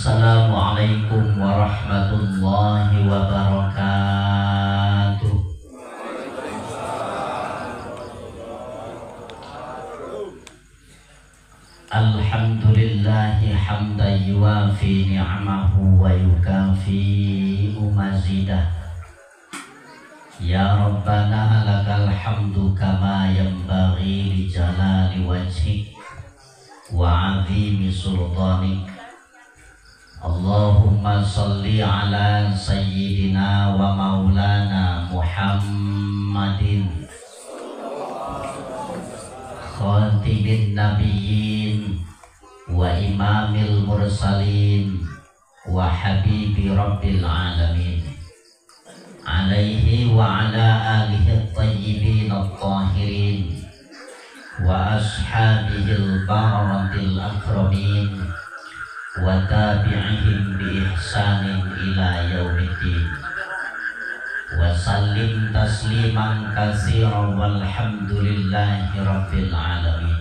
Assalamualaikum warahmatullahi wabarakatuh. Alhamdulillahi hamdan yuwafi ni'amahu wa yukafi mazidah. Ya Rabbana lakal hamdu kama yanbaghi li jalali wajhik wa 'azimi sultanik. Allahumma salli ala sayyidina wa maulana Muhammadin khatimin nabiyyin wa imamil mursalin wa habibi rabbil alamin alaihi wa ala alihi at-tayyibin at-tahirin wa ashabihil bararatil akramin wa tabi'ihim bi ihsanin ila yaumiddin wa sallim tasliman katsiran walhamdulillahi rabbil alamin.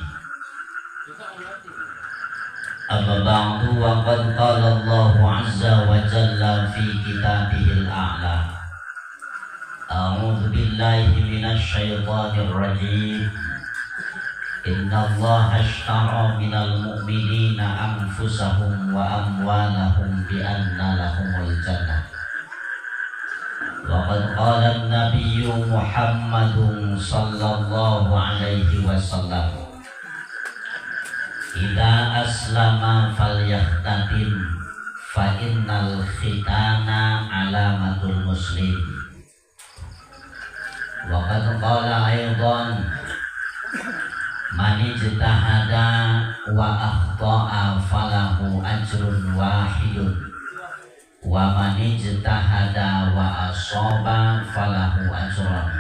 Amma ba'du, wa qad qala Allahu azza wa jalla fi kitabihil a'la. A'udzu billahi minasy syaithanir rajim. Inna Allaha ashtara minal mu'minina anfusahum wa amwalahum bi anna lahumul jannah. Wa qad qala an-nabiyyu Muhammadun sallallahu alaihi wasallam, idza aslama falyahtatim fa innal khitana alamatul muslim. Wa qad qala aidan, man ijtahada wa akhta'a falahu ajrun wahidun wa man ijtahada wa asaba falahu ajrun.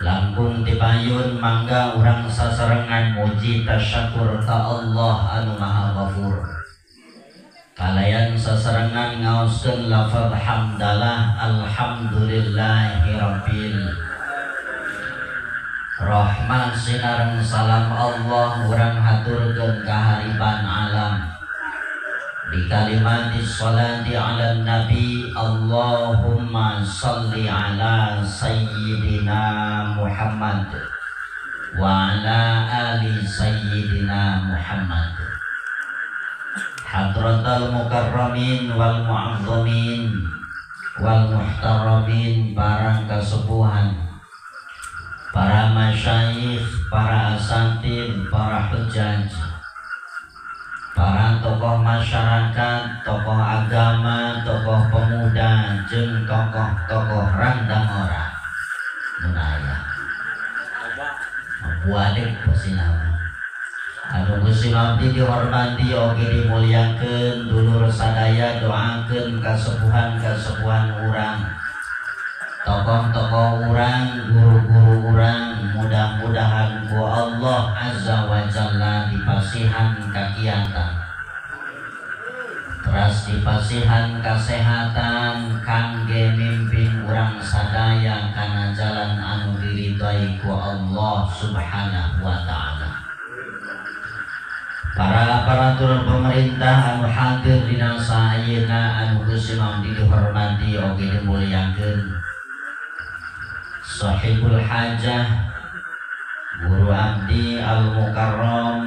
Langkung tipayun mangga urang sasarengan muji tasyakur ka Allah anu maha ghafur. Kalayan sasarengan ngaoskeun lafaz hamdalah alhamdulillahi rabbil rahmah sinareng salam Allah urang haturkeun kahariban alam bi kalimati sholati ala nabi. Allahumma sholli ala sayyidina Muhammad wa ala ali sayyidina Muhammad. Hadratal mukarramin wal mu'azzamin wal muhtaramin, barang kasepuhan, para masyayikh, para asatid, para hujjaj, para tokoh masyarakat, tokoh agama, tokoh pemuda, jeung tokoh-tokoh randang ora munaya bualik pasinama anu Gusti abdi dihormati oge dimuliakeun. Dulur sadaya doakeun kasepuhan-kasepuhan urang, tokoh-tokoh urang, guru-guru urang, mudah-mudahan ku Allah Azza wa Jalla dipasihan kakiatan, teras dipasihan kasehatan kangge mimpin urang sadaya kana jalan anu diridhoi ku Allah Subhanahu wa ta'ala. Para aparatur pemerintah anu hadir dina saayena anu Gusti abdi dihormati oge dimuliakeun, Sahibul Hajah Guru Abdi Al-Mukarram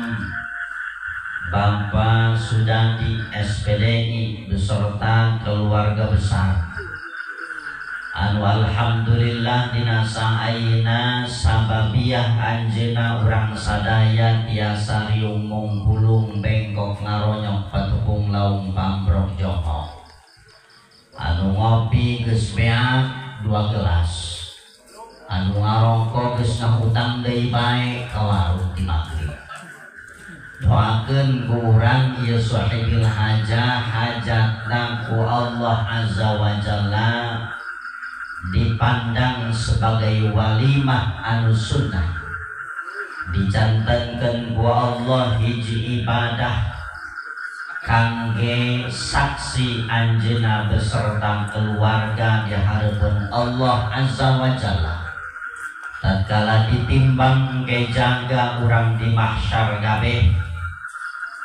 Bapak Sudandi SPDI beserta keluarga besar anu alhamdulillah dina saayna sababiah anjeuna urang sadaya tiasa riung mungkulung bengkok ngaronyok patupung laung pambrok jongkok anu ngopi geus beak 2 gelas, anu ngarokok geus ngahutang deui bae ka warung di magrib. Doakeun ku urang ieu sahibil hajah, hajatna ku Allah Azza wa Jalla dipandang sebagai walimah anu sunnah, dicantenkeun ku Allah hiji ibadah kangge saksi anjeunna beserta keluarga di hareupeun Allah Azza wa Jalla. Tatkala ditimbang ke jaga urang di mahsyar kabeh,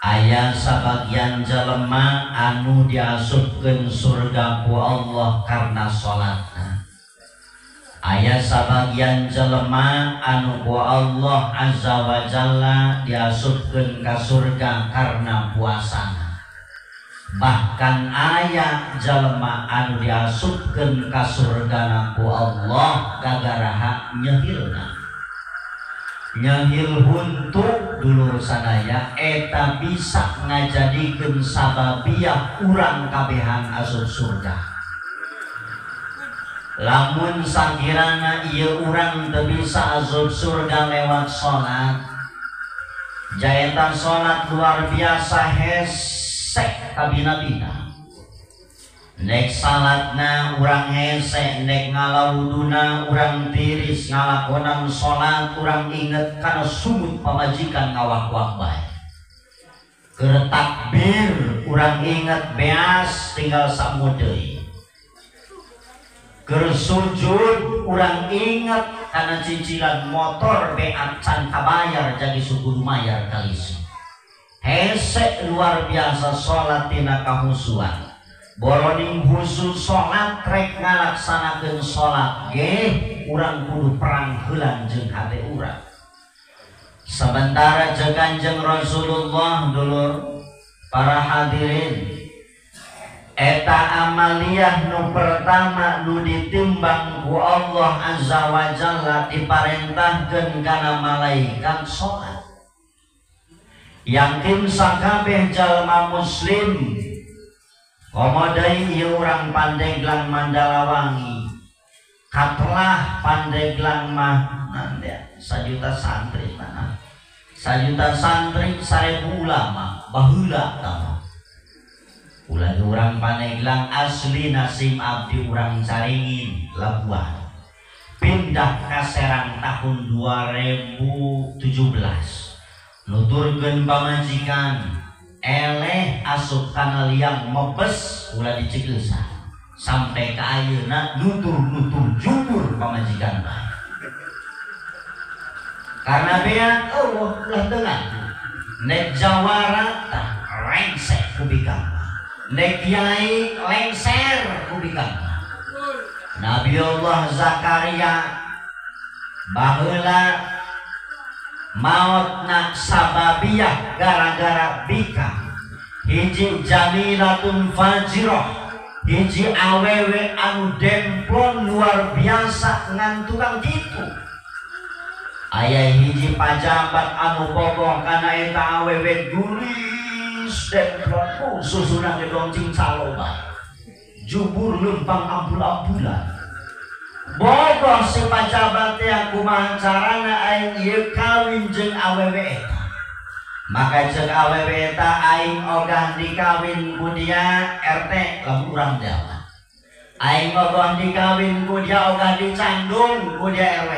Aya sabagian jelema anu diasupkeun surga ku Allah karena salatna. Aya sabagian jelema anu ku Allah Azza wa Jalla diasupkeun ka surga karena puasana. Bahkan aya jelema anu diasupkeun ka surgana ku Allah gagara nyehilna. Nyehil huntu dulur sadaya eta bisa ngajadikeun sababiah urang kabehan asup surga. Lamun sakirana ieu urang teu bisa asup surga lewat salat, jaeta salat luar biasa hesek kabina-bina. Nek salatna urang hese, nek ngalawuduna urang tiris, ngalakonan salat urang inget kana sumut pamajikan ngawak-wak bae. Keur takbir urang inget beas tinggal samu deui. Keur sujud urang inget kana cicilan motor beak can kabayar jadi suku lumayar kalisi. Hese luar biasa salat tina kahusuan. Boroning khusus salat rek ngalaksanakeun salat ge urang kudu perang heulan jeung hate urang. Sementara jeung Kanjeng Rasulullah dulur para hadirin, eta amaliyah nu pertama nu ditimbang ku Allah Azza wa Jalla diparentahkeun kana malaikat salat. Yakin sakabeh jalma muslim komodai ieu urang Pandeglang Mandalawangi katelah Pandeglang mah nanti sajuta santri mana sajuta santri 1000 ulama baheula tah ulah urang Pandeglang asli nasim abdi urang Caringin Labuan pindah ka Serang tahun 2017 nuturkeun pamajikan eleh asup kana liang mebes ulah dicekeusan sampai ka ayeuna nutur-nutur jubur pamajikan bae karena beak eueuh ulah teu ngaku nek jawara tah rengsek ku bikang, nek kiai lengser ku bikang. Nabi Allah Zakaria baheula mautna sababiyah gara-gara bika hiji jamilatun fajirah, hiji awewe anu demplon luar biasa ngan tukang kitu. Aya hiji pajabat anu bogoh kana eta awewe gulis demplon susuna ge doncing calo bae jubur lempang ampul-ampulan. Bogoh si pajabat teh kumaha carana aing ieu kawin jeung awewe eta. Maka jeung awewe eta aing ogah dikawin ku dia RT lamun urang Jawa. Aing ogah dikawin ku dia ogah dicandung ku dia RW.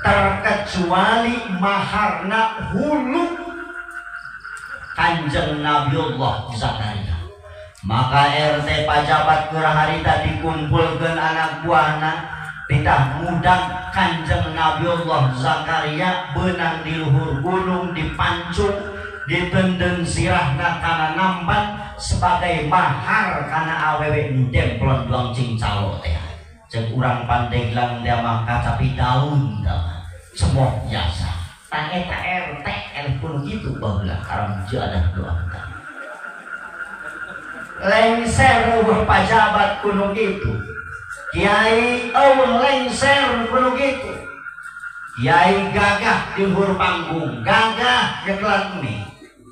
Terkecuali maharna hulu Kanjeng Nabiullah Zakaria. Maka RT pajabat keur harita dikumpulkeun anak buahna titah mudang Kanjeng Nabiullah Zakaria beunang di luhur gunung dipancung ditenden sirahna kana nampan sebagai mahar kana awewe nu demplon duang cing calo teh. Ceuk urang Pandeglang dia mah kacapi daun tah semoh jasa. Tah eta RT eleh kudu kitu baheula karam jadah doa tah. Lengser eueuh pajabat kudu kitu, kiai eueuh lengser kudu kitu, kiai gagah di luhur panggung, gagah nyekelan mie,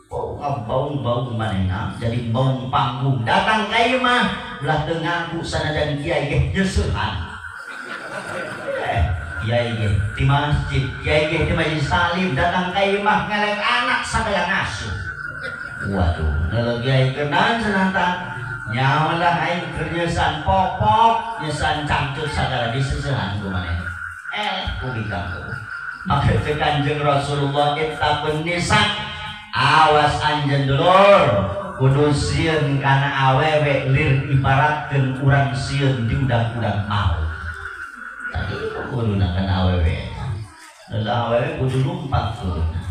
oh ngabaung-baung manehna jadi baung panggung, datang ka imah ulah teu ngaku sanajan kiai ge nyeusehan. Kiai ge di masjid, kiai ge di majelis taklim, datang ka imah ngelek anak sagala ngasuh. Waduh, kalau kiai kenal senantang nyawalah aing keur nyeusan popok, nyeusan cangcut sagala diseusehan ku maneh. Ku bikang. Maka cek Kanjeng Rasulullah ittaqun nisa, awas anjeun dulur, kudu sieun kana awewe lir ibaratkeun urang sieun diudag-udag maut. Tadi kuduna kana awewe. Lalu awewe kudu lumpat kuduna.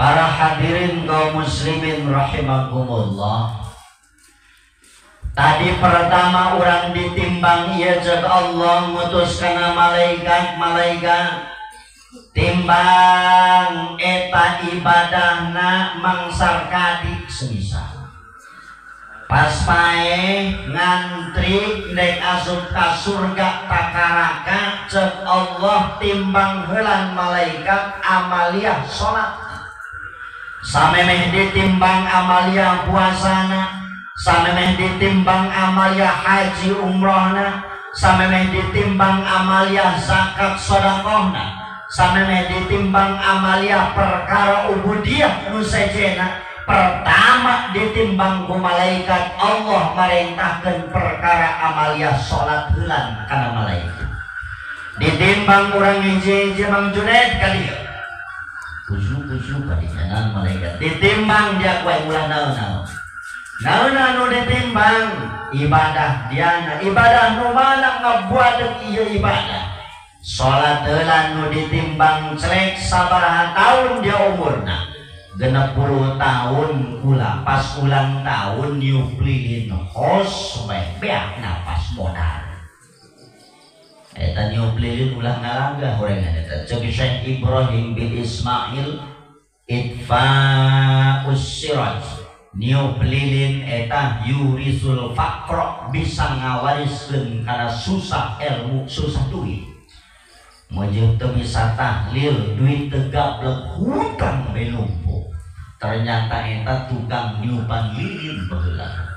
Para hadirin kaum muslimin rahimakumullah. Tadi pertama orang ditimbang ieu ceuk Allah ngutus kana malaikat-malaikat timbang eta ibadahna mangsar kadi semisal. Pas paeh ngantri nek asup ka surga takaraka ceuk Allah timbang heulan malaikat amaliah salat. Samemeh ditimbang amaliah puasana, samemeh ditimbang amaliah haji umrohna, samemeh ditimbang amaliah zakat sedekahna, samemeh ditimbang amaliah perkara ubudiyah nu sejena. Pertama ditimbang ku malaikat Allah marentahkeun perkara amaliah salat heulan kana malaikat. Ditimbang urang hiji-hiji Mang Junaid ka dieu. Kusu-kusu ka dieu malaikat. Ditimbang dia ku ulah naon-naon. Naon anu ditimbang ibadah diana, ibadah nu mana ngabuat ieu ibadah. Salat heulan nu ditimbang celek sabaraha tahun dia umurna. 60 tahun kula pas ulang tahun niup lilin hos bae beak napas modal. Eta niup lilin ulah ngalangga horengan eta ceuk Syekh Ibrahim bin Ismail Itfa'us Siraj. Niup lilin eta yurisul faqra bisa ngawariskeun kana susah ilmu susah duit. Meujeun teu bisa tahlil duit teu gablek hutang we numpuk. Ternyata eta tukang niupan lilin baheula.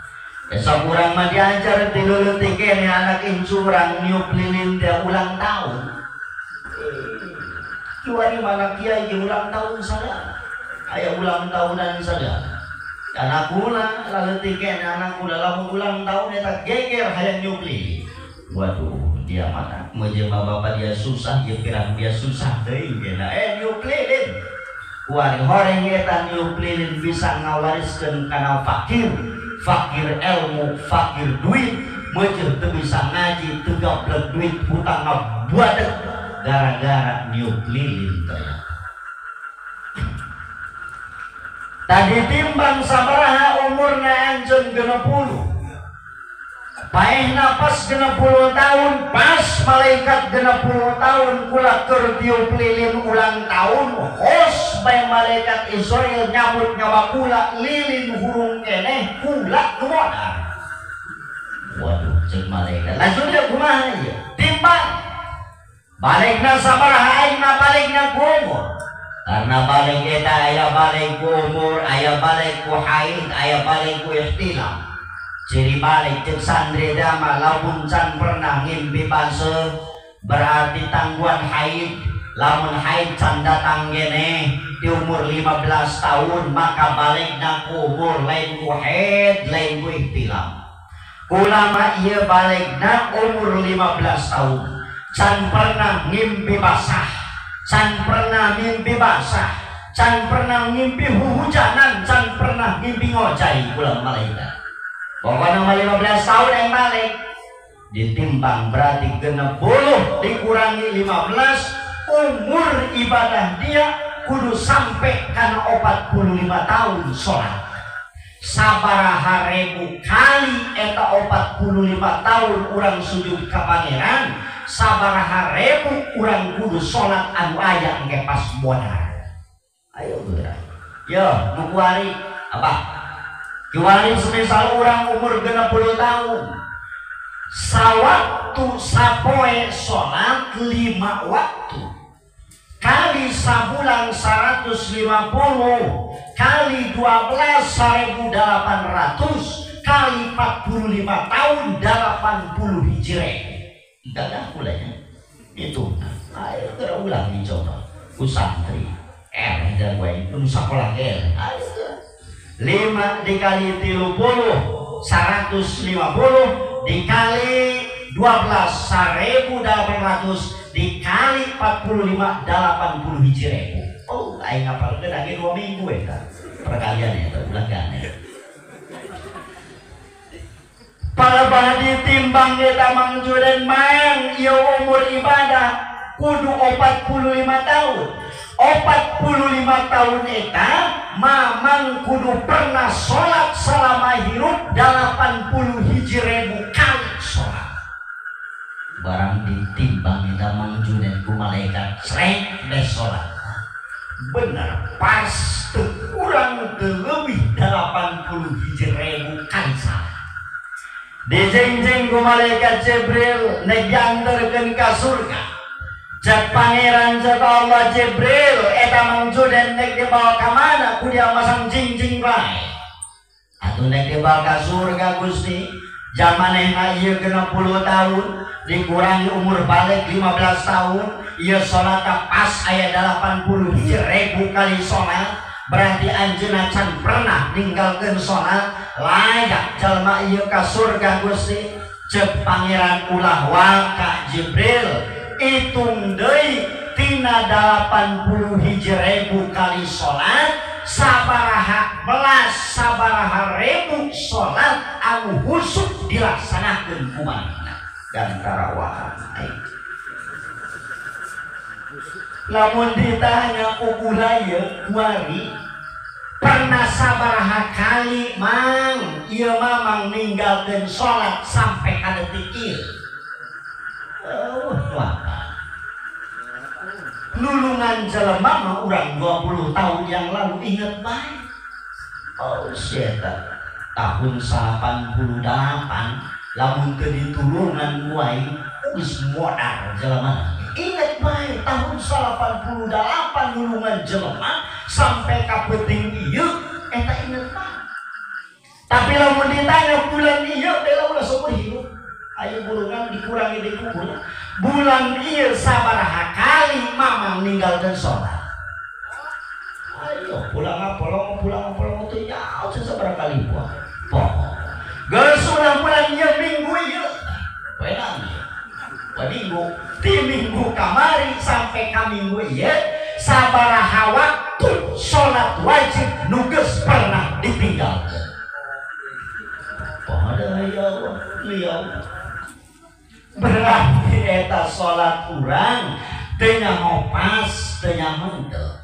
Esok urang mah diajar ti leutik keneh anak incu urang niup lilin teh ulang tahun. Cuari mana kiai ge ulang tahun sadaya. Aya ulang tahunan sadaya. Anak kula leutik keneh anak kula lamun ulang tahun eta geger hayang niup lilin. Waduh, dia mana meujeun bapak dia susah, dia pirang dia susah deui geuna. Niup lilin. Kuari horeng eta niup lilin bisa ngawariskeun kana fakir, fakir ilmu, fakir duit, meujeun teu bisa ngaji, teu gablek duit, hutang ngabuadeg gara-gara niup lilin ternyata. Tadi timbang sabaraha umurna anjeun 60. Paehna pas 60 tahun, pas malaikat 60 tahun kula keur tiup lilin ulang tahun, hos bae malaikat Israil nyabut nyawa kula lilin hurung keneh kula nu modar. Waduh, ceuk malaikat. Lanjut dia kumaha ieu? Timbang. Balikna sabaraha aingna balikna ku umur. Karena balik eta aya balik ku umur, aya balik ku haid, aya balik ku ihtilam. Ciri balik cek santri dama lamun can pernah ngimpi base berarti tangguhan haid. Lamun haid can datang gene di umur 15 tahun maka balikna ku umur lain ku haid lain ku ihtilam. Ulama ieu balikna umur 15 tahun can pernah ngimpi basah, can pernah mimpi basah, can pernah ngimpi hujanan, can pernah ngimpi ngojai ulah malaikat. Pokoknya 15 tahun yang balik ditimbang berarti 60 dikurangi 15 umur ibadah dia kudu sampai karena 45 tahun sholat. Sabaraha ribu kali eta 45 tahun urang sujud ka pangeran, sabaraha ribu urang kudu sholat anu aya engke pas modar. Ayo geura. Yo nu kuari apa? Kiwari semisal orang umur 60 tahun sawaktu sapoe sholat 5 waktu kali sabulan 150 kali 12 1800 kali 45 tahun 80 hijrah. Enggak ulahnya itu. Ayo kira ulang dicoba ku santri dan gue itu sekolah ayo 5 dikali 30 150 dikali 12 1800 dikali 45 80 hiji ribu. Oh, aing ngapalkeun lagi 2 minggu eta perkalian eta ulah gane. Para bahadi timbang eta Mang Juren maeng ieu umur ibadah kudu 45 tahun. 45 tahun eta mamang kudu pernah sholat selama hirup 81.000 kali sholat. Barang ditimbang eta Mang Junet ku malaikat srek deh sholat. Bener pas teu kurang teu leuwih 81.000 kali salat. Dijingjing ku malaikat Jibril nek diantarkeun ka surga. Cek pangeran cek Allah Jibril eta Mang Junet nek dibawa ka mana ku dia masang jingjing bae. Atuh nek dibawa ka surga Gusti, jamanehna ieu 60 tahun dikurangi umur balik 15 tahun, ieu salat pas aya 81.000 kali salat, berarti anjeunna can pernah ninggalkeun salat, layak jalma ieu ka surga Gusti. Cek pangeran ulah waka Jibril, hitung deui tina 81.000 kali salat, sabaraha belas sabaraha ribu salat anu husuk dilaksanakeun ku manehna. Gantara wae. Lamun ditanya ku kula ieu kuari pernah sabaraha kali mang ieu mamang ninggalkeun salat sampai ka detik ieu. Wah, lulungan jelema mah urang 20 tahun yang lalu inget bae. Oh sieta tahun 88 lamun teu ditulungan wae geus modar jelema. Inget bae tahun 88 lulungan jelema sampai ka peuting ieu eta inget bae. Tapi lamun ditanya bulan ieu bela ulah seumur hidup. Ayo bulungan dikurangi dikubur. Bulan ieu sabaraha kali mamang ninggalkeun salat. Ayo pulang polong pulang polong teu nyaho sabaraha kali buah. Poho. Geus ulah bulan ieu minggu ieu. Poenan ieu. Poe minggu, ti minggu kamari sampai ka minggu ieu sabaraha waktu salat wajib nu geus pernah ditinggalkeun. Poho deui ya Allah, lieu. Berarti eta salat urang teu nyaho pas teu nyaho henteu.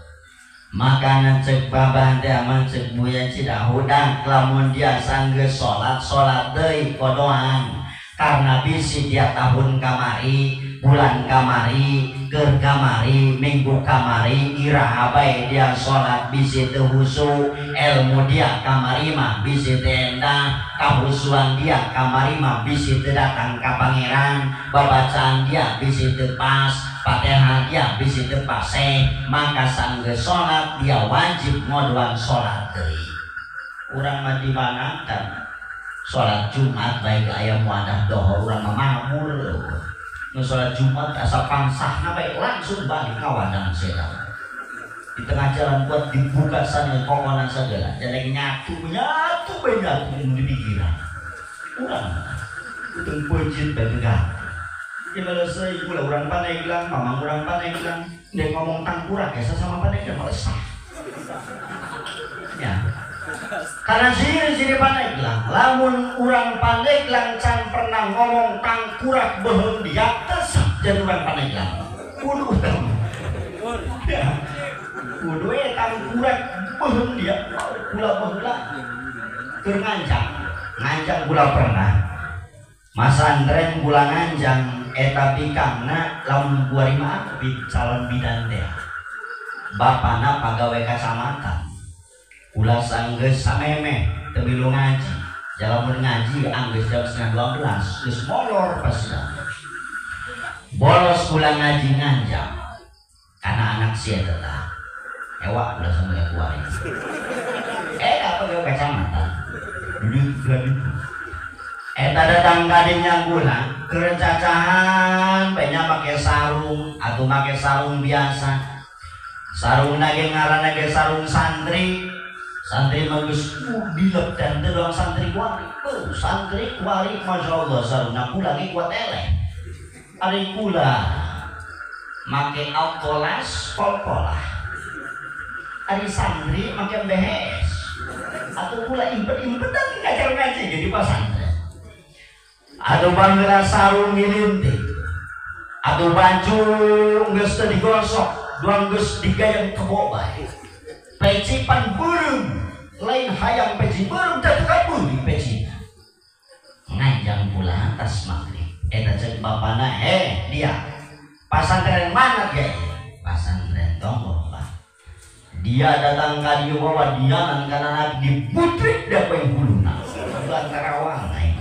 Makana cek babah teh aman cek buya Cidahudang lamun dia sanggeus salat salat deui kodoan karena bisi dia tahun kamari, bulan kamari, keur kamari, minggu kamari iraha bae dia salat bisi teu husu, ilmu dia kamari mah bisi teu endah, kahusuan dia kamari mah bisi teu datang ka pangeran, babacaan dia bisi teu pas, Fatihah dia bisi teu paseh, maka sanggeus salat dia wajib ngodoan salat deui. Urang mah di mana kan salat Jumat bae aya muadah dohor urang mah mabur. Nu salat Jumat asa pangsahna bae langsung balik ka wadang sedang. Di tengah jalan buat dibuka sana kokonan segala. Jadi nyatu nyatu bae nyatu di pikiran. Urang utang peuncit bae tegak. Ieu mah ibu lah urang Pandeglang, mamang urang Pandeglang, dia ngomong tangkurak ya sama Pandeglang malah sah. Ya. Karena ciri-ciri Pandeglang, lamun urang Pandeglang can pernah ngomong tangkurak beuheung dia tesah jadi urang Pandeglang. Kudu utang. Ya. Kudu we tangkurak beuheung dia, kula baheula keur nganjang, nganjang kula pernah. Masantren kula nganjang eta bikangna lamun kuari mah calon bidan teh. Bapana pagawe kacamatan. Kula sanggeus samemeh teu milu ngaji. Jalamun ngaji anggeus jam 11:30 geus molor pasti. Bolos kula ngaji nganjang. Karena anak sia teh. Ewa kula sampe kuari. Apa kacamata. Duduk lagi. Eta datang kadinya kula keur cacahan bae nya make sarung atau make sarung biasa. Sarung ge ngaranna ge sarung santri. Santri mah geus dilep dan teu doang santri kuari. Santri kuari masyaallah sarungna kula ge kuat eleh. Ari kula make alkolas pol-polah. Ari santri make behes. Atau kula impet-impetan ngajar ngaji jadi pasantren. Atau bangga sarung ngilinting. Atau baju geus teu digosok. doang geus digayang kebo bae. Peci pan beureum, lain hayang peci beureum teh teu kabeuli pecina. Nganjang pula atas maghrib. Eta ceuk bapana, "Heh, dia. Pasantren mana dia?" Pasantren Tonggoh, Pak. Dia datang ka dieu bawa dianan kana nabi dibutrik da poe huluna. Bulan Karawang aing.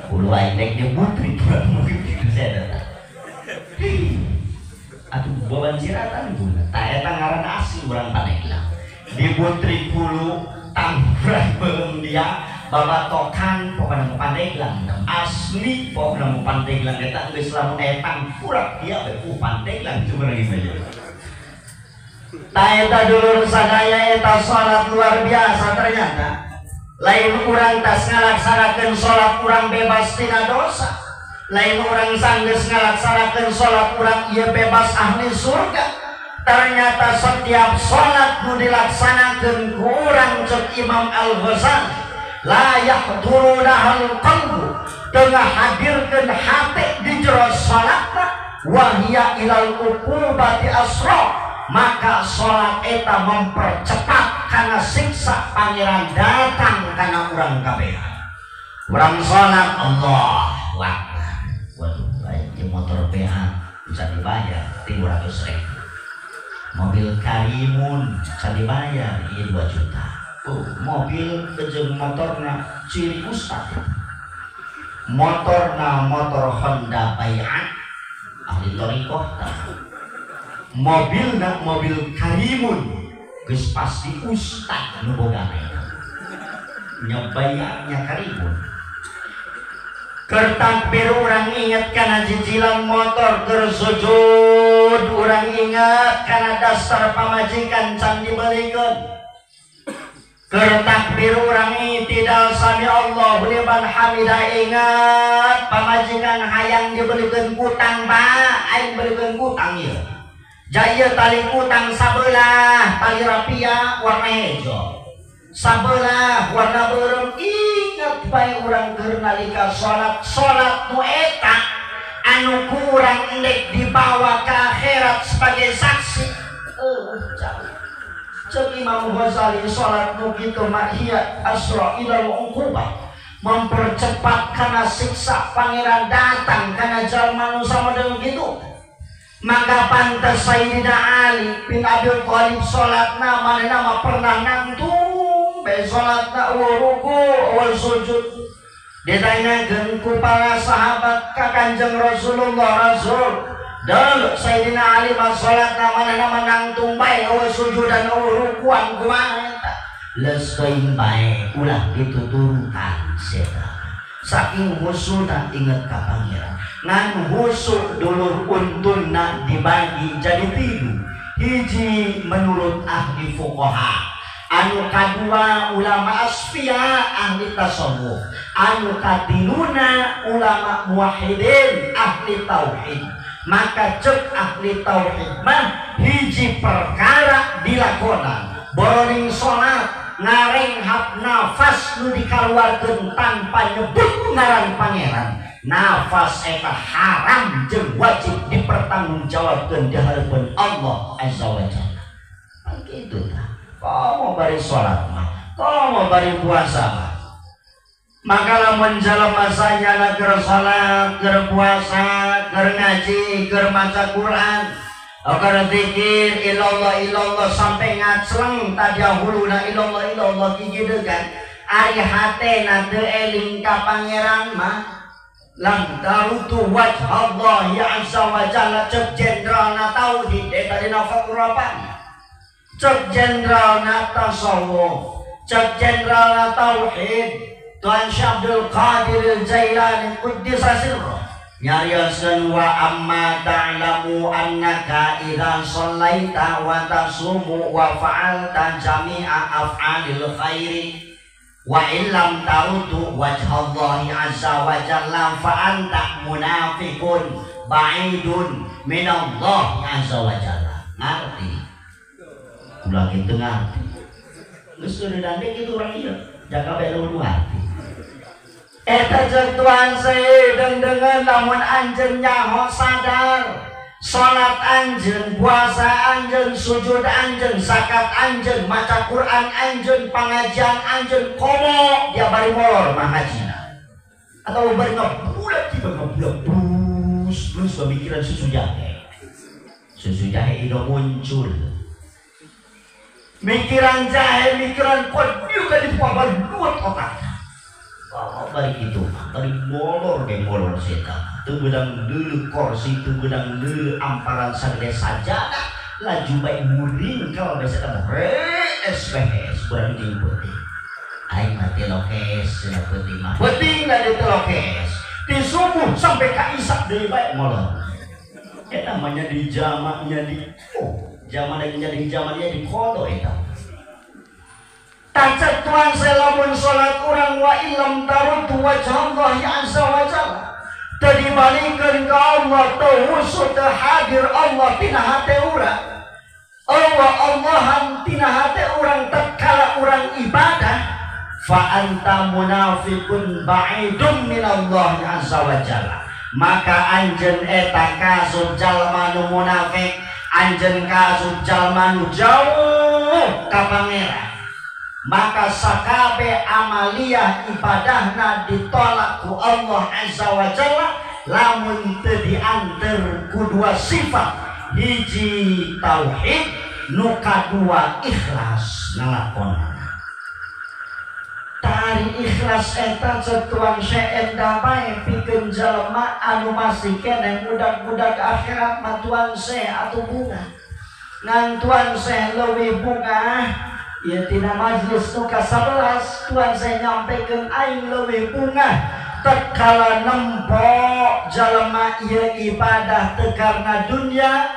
Hulu aing dek dibutrik bulan mungkin kitu saya datang. Atuh babanciratan guna. Tah eta ngaran asli urang Pandeglang. Dibutrik hulu tangguran beureum dia babatokan pokona mu Pandeglang. Asli pokona mu Pandeglang eta geus lamun aya tangkurak dia we ku Pandeglang cuma lagi mah. Tah eta dulur sadaya eta salat luar biasa ternyata. Lain urang tas ngalaksanakeun salat urang bebas tina dosa. Lain urang sanggeus ngalaksanakeun salat urang ieu bebas ahli surga. Ternyata setiap salat nu dilaksanakeun ku urang ceuk Imam Al-Ghazali, la yahdurunahal qalbu, teu ngahadirkeun hate di jero salatna, wa hiya ilal uqubati asra. Maka salat eta mempercepat kana siksa pangeran datang kana urang kabehan. Urang salat Allahu Akbar. Waduh, aya motor PH bisa dibayar 300.000. Mobil Karimun bisa dibayar ieu 2 juta. Oh, mobil jeung motorna ciri ustad. Motorna motor Honda Bayat ahli thariqah tah. Mobilna mobil Karimun geus pasti ustad nu boga eta. Nya bayatnya Karimun. Keur takbir urang inget kana cicilan motor, keur sujud urang inget kana dasar pamajikan can dibelikeun. Keur takbir urang itidal sami Allahu liman hamidah inget pamajikan hayang dibelikeun kutang, Pak, aing belikeun kutang ieu. Jaya tali kutang sabelah tali rapia warna hejo, sabelah warna beureum. Ingat bae urang keur nalika salat, salat nu eta anu kurang endek dibawa ke akhirat sebagai saksi. Ceuk Imam Ghazali salat nu kitu mah hiya asra ilal uqubah, mempercepat kana siksa pangeran datang kana jalma nu samodel kitu. Maka pantas Sayyidina Ali bin Abi Thalib salatna manehna mah pernah nangtung bae salatna ruku wal sujud. Ditanyakeun ku para sahabat ka Kanjeng Rasulullah, Rasul, dal Sayyidina Ali mah salatna manehna mah nangtung bae wal sujudan rukuan kumaha eta? Leus teuing bae ulah dituturkan setan. Saking husuna inget ka pangeran. Ngan husuk dulur untungna dibagi jadi tilu. Hiji menurut ahli fuqaha, anu kadua ulama asfiya ahli tasawuf, anu katiluna ulama muwahhidin ahli tauhid. Maka cek ahli tauhid mah hiji perkara dilakonan boroning salat ngarenghap nafas nu dikaluarkeun tanpa nyebut ngaran pangeran, nafas eta haram jeung wajib dipertanggungjawabkeun di hareupeun Allah Azza wa Jalla. Pan kitu tah. Komo bari salat mah, komo bari puasa mah. Maka lamun jalma sanyana keur salat, keur puasa, keur ngaji, keur maca Quran, keur zikir ilallah ilallah sampai ngacleng tadahuluna ilallah ilallah gigidegan, ari hatena teu eling ka pangeran mah lam tarutu wajhallahi azza wa jalla. Cek jenderalna tauhid eta dina Fathur-Rabbani, cek jenderalna tasawuf, cek jenderalna tauhid Tuan Syekh Abdul Qadir Jailani quddisa sirruh nyarioskeun wa amma ta'lamu annaka idza shallaita wa tasumu wa fa'alta jami'a af'alil khairi wa illam tarutu wajhallahi azza wa jalla fa anta munafiqun ba'idun minallahi azza wa jalla. Ngerti? Ulah kitu ngerti. Geus udah kitu urang ieu jaga bae lu hati. Eta jeung Tuhan dengan lamun anjeun nyaho sadar Salat anjeun, puasa anjeun, sujud anjeun, zakat anjeun, maca Quran anjeun, pengajian anjeun, komo dia bari molor mah hajina. Atau bari ngebulat tiba ngebulat terus terus pemikiran susu jahe. Susu jahe itu muncul. Mikiran jahe, mikiran kuat juga di luat otak. Oh, bari gitu, bari molor ge molor setan. Teu beudang deuleu kursi, teu beudang deuleu amparan sagede sajadah, laju bae muringkel bae setan SPS barang jeung peuting. Aing mah teh lokes cenah peuting mah. Peuting da teh lokes. Ti subuh sampai ka isak deui bae molor. Eta mah nya di jamaknya di oh, zaman nya di jamannya di kodo eta. Tacet tuan selamun salat urang wa illam taruddu wajhallahi azza wa jalla. Teu dibalikeun ka Allah, teu wusud teu hadir Allah tina hate urang. Allah Allahan tina hate urang tatkala urang ibadah, fa anta munafiqun ba'idun minallahi azza wa jalla. Maka anjeun eta kasub jalma nu munafik, anjeun kasub jalma nu jauh ka pangeran. Maka sakabe amaliyah ibadahna ditolak ku Allah azza wa jalla lamun teu dianter ku dua sifat, hiji tauhid nu kadua ikhlas ngalakon. Tari ikhlas eta cetuang seenda bae pikeun jelema anu masih keneh budak-budak akhirat mah tuan seh atuh bunga. Ngan tuan seh leuwih bunga ieu tina majlis nu ka-11 tuan saya nyampekeun aing leuwih bunga tatkala nempo jalema ieu ibadah teu karena dunya,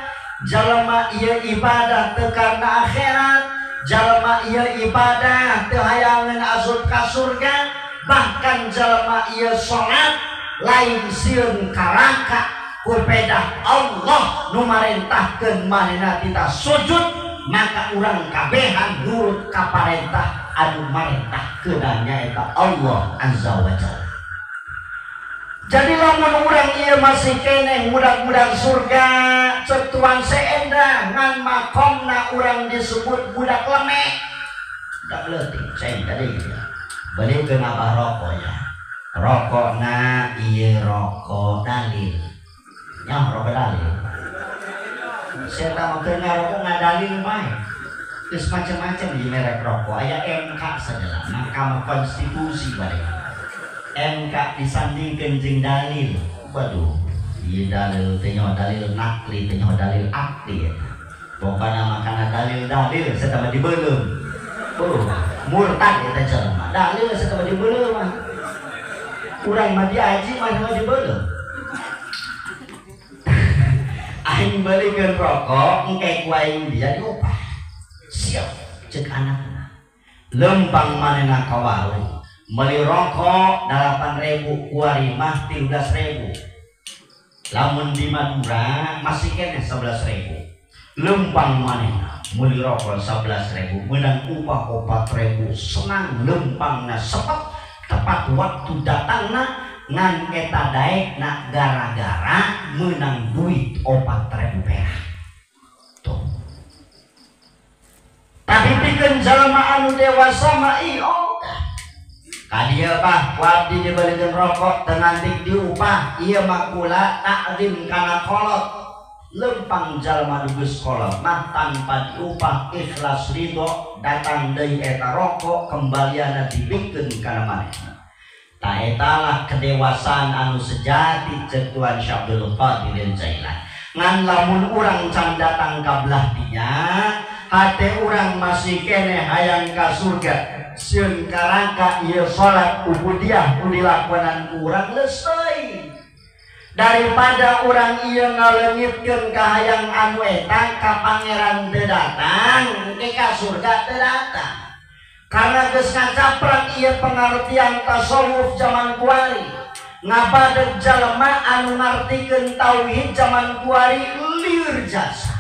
jalema ieu ibadah teu karena akhirat, jalema ieu ibadah teu hayangeun asup ka surga, bahkan jalema ieu salat lain sieun karaka ku pedah Allah nu marentahkeun manehna tita sujud, maka urang kabehan nurut ka parentah anu marentahkeun nyaeta Allah azza wa jalla. Jadi lamun urang ieu masih keneh budak-budak surga cek tuan seenda ngan makomna urang disebut budak lemek, budak leutik ceng tadi balikeun abah rokok ya. Rokokna ieu rokok dalil. Nya rokok dalil. Saya tak mau kena rokok ngadalil bae. Terus macam-macam di merek rokok. Aya MK segala, Mahkamah Konstitusi balik. MK disandingkeun jeung dalil. Waduh, ieu dalil teh nyaho dalil nakli, teh nyaho dalil akli. Pokona makana dalil-dalil saya tambah dibeuleum. Oh, murtad eta jelema. Dalil saya tambah dibeuleum mah. Urang mah diaji mah dibeuleum. Aing balikeun rokok engke ku aing dia diupah. Siap cek anakna. Lempang manehna ka warung meuli rokok 8.000 kuari mah 13.000. Lamun di Madura masih keneh 11.000. Lempang manehna meuli rokok 11.000 meunang upah 4.000. Senang lempangna sepet tepat waktu datangna ngan eta daekna gara-gara menang duit 4.000 perak. Tuh. Tapi pikeun jalma anu dewasa mah ieu ka dieu bah ku abdi dibalikeun rokok teu ngantik diupah ieu mah kula takzim kana kolot. Lempang jalma nu geus kolot mah tanpa diupah ikhlas ridho datang deui eta rokok kembalianna dibikeun kana manehna. Ta etalah kedewasaan anu sejati cek Tuhan Syekh Abdul Qadir Jailani. Ngan lamun urang can datang ka belah dinya, hate urang masih keneh hayang ka surga. Sieun karaka ieu salat ubudiah nu dilakonan ku urang leuseuy. Daripada urang ieu ngaleungitkeun ka hayang anu eta ka pangeran teu datang, engke ka surga teu datang. Karena geus ngacaprak ieu pengertian tasawuf zaman kuari, ngabadeg jalma anu ngartikeun tauhid zaman kuari lieur jasa.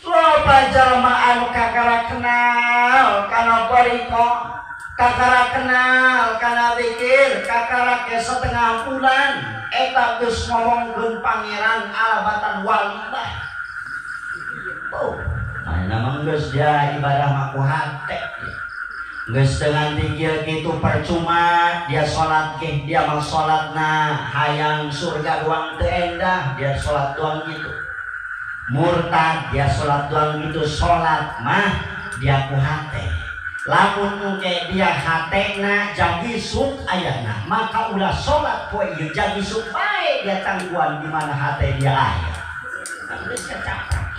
Loba jalma anu kakara kenal kana thariqah, kakara kenal kana zikir, kakara ke setengah bulan. Eta geus ngomongkeun pangeran alabatan wali bah. Oh, mana mah geus dia ibadah mah ku hate. Geus teu nganti kieu kitu percuma dia salat ge dia mah salatna hayang surga doang teu endah dia salat doang gitu. Murtad dia salat doang gitu, salat mah dia ku hate. Lamun engke dia hatena jagisuk ayana maka ulah salat poe ieu jagisuk bae dia tangguan di mana hate dia aya. Geus kacaprak.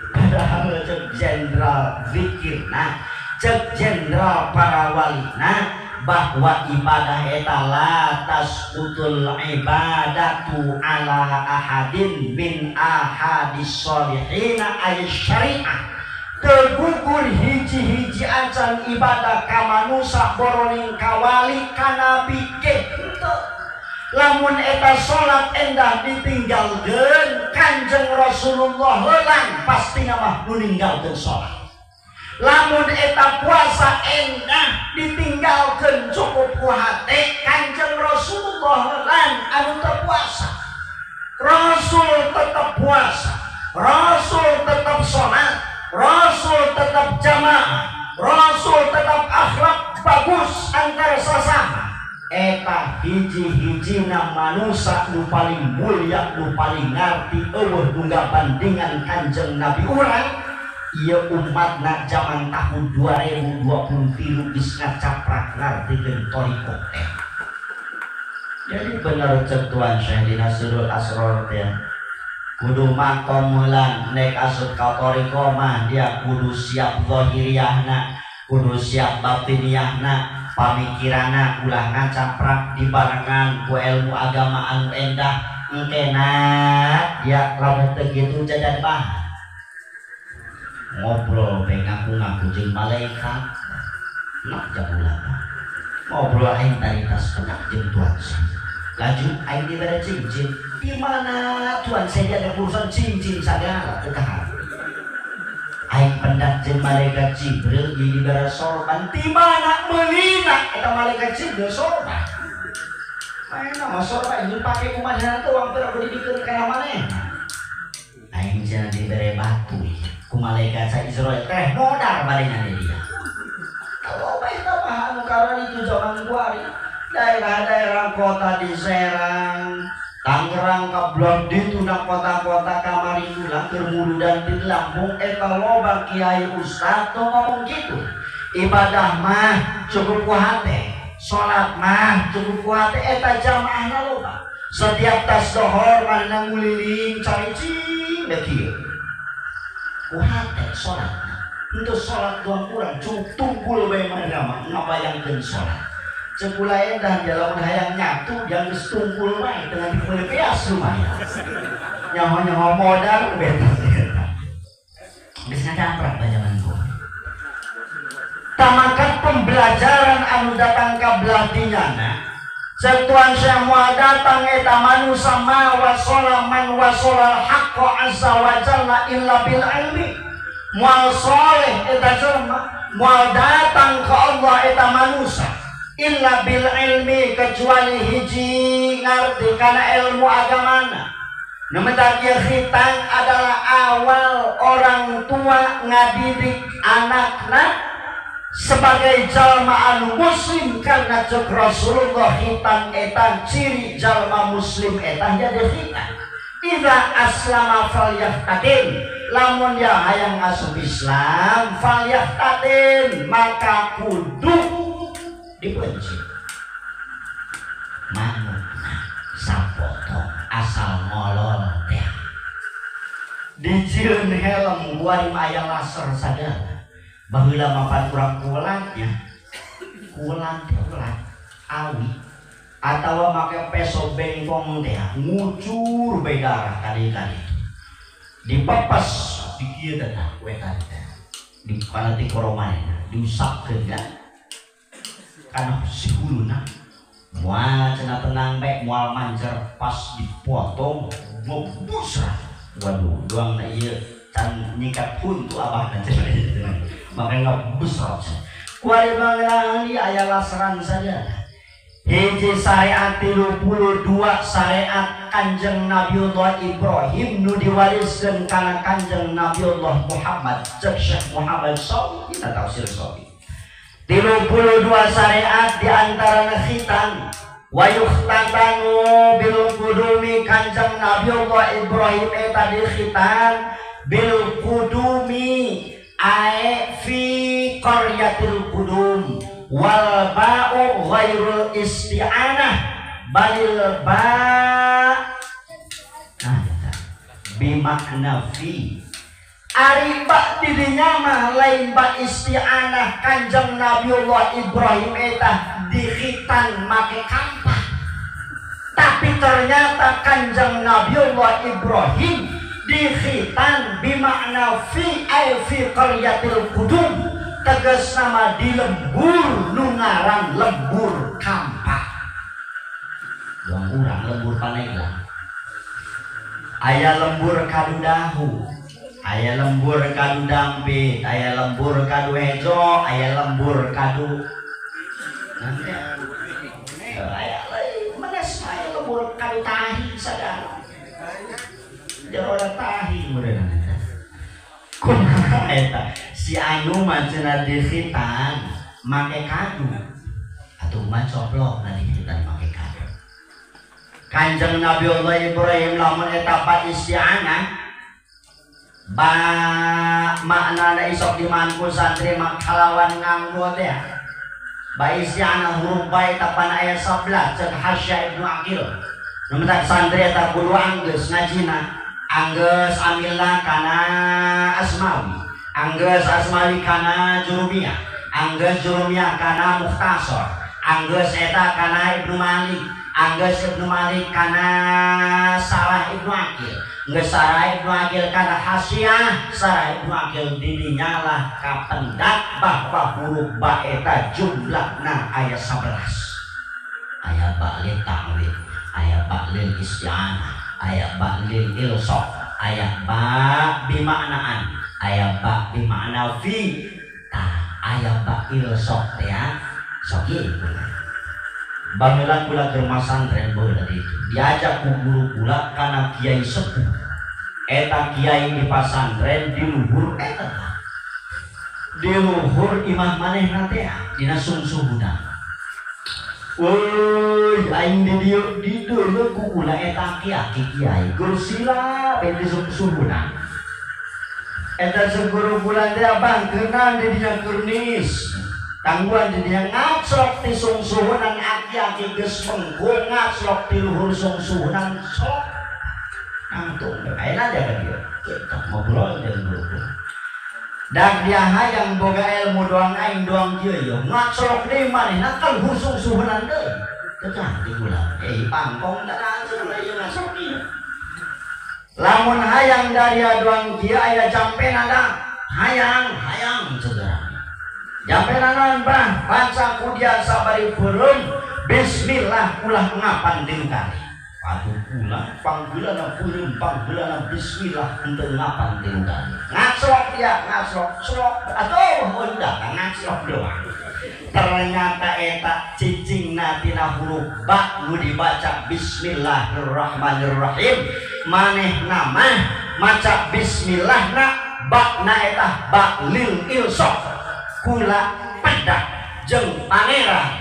Padahal cek jenderal zikirna, cek jenderal para walina bahwa ibadah eta la tasqutul ibadatu ala ahadin min ahadis sholihina ay syariah. Tergugur hiji-hiji acan ibadah ka manusa boroning ka wali ka nabi ge henteu. Lamun eta salat endah ditinggalkeun Kanjeng Rasulullah heulang pastina mah nu ninggalkeun salat. Lamun eta puasa endah ditinggalkeun cukup ku hate Kanjeng Rasulullah heulang anu teu puasa. Rasul tetap puasa, Rasul tetap salat, Rasul tetap jamaah, Rasul tetap akhlak bagus antara sesama. Eta hiji-hijina manusa nu paling mulia, nu paling ngarti eueuh nu ngabandingan Kanjeng Nabi urang. Ieu umatna zaman tahun 2023 geus ngacaprak ngartikeun thariqah teh. Jadi bener cek Tuan Syekh dina Sirrul Asror teh. Kudu makom heulang nek asup ka thariqah mah dia kudu siap zahiriyahna, kudu siap batiniyahna, pamikiranna ulah ngacaprak dibarengan ku ilmu agama anu endah engkena dia lamun teu kitu jajan bah. Ngobrol bae ngaku-ngaku jeung malaikat nak jabulana. Ngobrol aing taritas penak jeung Tuan Syekh. Laju aing dibere cincin. Di mana Tuan Syekh ada urusan cincin sagala teu kahar. Aing pendak jeung malaikat Jibril jadi dibere sorban. Di mana meulina eta malaikat Jibril sorban? Mana mah sorban jeung pake kumaha teu uang teu dibikeun kana maneh. Aing cenah dibere batu ku malaikat sa Israel teh modar barengan dia. Kalau bae tah mah anu karan itu zaman kuari daerah-daerah kota di Serang, Tangerang, Kablon ditu na kota-kota kamari ulah keur muludan di Lampung eta loba kiai ustaz teu ngomong gitu. Ibadah mah cukup ku hate, salat mah cukup ku hate eta jamaahna loba. Setiap tas dohor manehna nguliling caricing da kieu. Ku hate salat. Henteu salat doang urang cukup tungkul bae manehna mah ngabayangkeun salat. Cek ulah endah dia lamun hayang nyatu yang geus tungkul bae dengan dipeuleuh beas lumayan. Nyaho-nyaho modal beta. Geus ngacaprak bajaman ku. Tamakan pembelajaran anu datang ka belah dinyana. Cek Tuan Syekh moal datang eta manusa ma wasola man wasola haqqa azza wa jalla illa bil ilmi. Moal soleh eta jelema, moal datang ka Allah eta manusa illa bil ilmi kecuali hiji ngarti kana ilmu agamana. Nu mentak ieu khitan adalah awal orang tua ngadidik anakna sebagai jalma anu muslim karena cek Rasulullah khitan etan ciri jalma muslim etan jadi khitan. Idza aslama falyahtadim, lamun dia hayang asup Islam falyahtadim maka kudu dibenci. Manutna sapotong asal ngolol teh. Dijieun helm kuari mah aya laser sagala. Baheula mapan urang kulat nya. Kulat teh ulat awi atawa make peso bengkong teh ngucur bae darah kali-kali. Dipepes di kieu teh wetan teh. Di kana ti koromana diusapkeun kan. Kana si huluna moal cenah tenang bae moal manjer pas dipotong ngebusra. Waduh, doang na ieu can nyikat huntu abahna cenah. Maka ngebusra. Kuari mangeunaan ieu aya laseran saja. Hiji syariat 32 syariat Kanjeng Nabiullah Ibrahim nu diwariskeun kana Kanjeng Nabiullah Muhammad cek Syekh Muhammad Shawi dina tafsir Shawi. 32 syariat di antarana khitan wa yukhtatanu bil qudumi Kanjeng Nabiullah Ibrahim eta di khitan bil qudumi ae fi qaryatil qudum wal ba'u ghairul isti'anah balil ba' nah bimakna fi ari ba didinya mah lain ba isti'anah Kanjeng Nabiullah Ibrahim eta dikhitan make kampak tapi ternyata Kanjeng Nabiullah Ibrahim dikhitan bimakna fi ay fi qaryatil qudum tegas nama di lembur nu ngaran lembur kampak. Doang urang lembur Paneglang. Aya lembur kadu dahu, aya lembur kadu dampit, aya lembur kadu hejo, aya lembur kadu nanti aya menes aya lembur kadu tahi sadar. Jero tahi meureun eta. Kumaha eta? Si anu mah cenah dikhitan make kadu atuh mah coplok na dikhitan make kadu. Kanjeng Nabiullah Ibrahim lamun eta ba isti'anah ba maknana isok dimanku santri mah kalawan nganggo teh ba isti'anah huruf ba eta pan aya 11 cek Hasya Ibnu Aqil. Nu mentak santri eta kudu anggeus ngajina anggeus amilna kana asmawi anggeus asmawi kana jurumiyah anggeus jurumiyah kana mukhtasar anggeus eta kana Ibnu Malik anggeus Ibnu Malik kana Sarah Ibnu Aqil geus Sarah Ibnu Aqil kana Hasyiah Sarah Ibnu Aqil didinya lah kapendak bahwa huruf ba eta jumlahna aya 11 aya ba lil ta'wil aya ba lil isti'anah aya ba lil ilsaq aya ba bimaknaan aya ba bimakna fi tah aya ba ilsaq teh sok ieu baheula kula keur masantren baheula ditu diajak ku guru kula kana kiai sepuh eta kiai di pasantren di luhur eta di luhur imah manehna teh dina sungsuhuna. Woi, aing di dieu di deuleu ku kula eta aki kiai gersila bae di sungsuhuna. Eta seguru kula teh abang keunang di dinya kurnis. Tangguhan di dinya ngaclok ti sungsuhunan aki-aki geus mengkung ngaclok ti luhur sungsuhunan sok. Nangtung ayeuna aja ka dieu. Kita ngobrol jeung guru kula. Dak dia hayang boga ilmu doang aing doang kieu yo ngaclok deui manehna kan husung suhunan deui teu cantik ulah pangkong da cenah ieu ngaclok ieu lamun hayang daria doang kieu aya jampena da hayang hayang cenah jampena naon bah baca ku dia sabari beureum bismillah ulah ngapan tilu kali atuh ulah panggeulana beureum panggeulana bismillah henteu ngapan tilu kali ngaclok dia ngaclok slok atuh udah ngaclok doang ternyata eta cicingna tina huruf ba nu dibaca bismillahirrahmanirrahim manehna mah maca bismillahna ba na eta ba lil ilsaq kula pedak jeung pangeran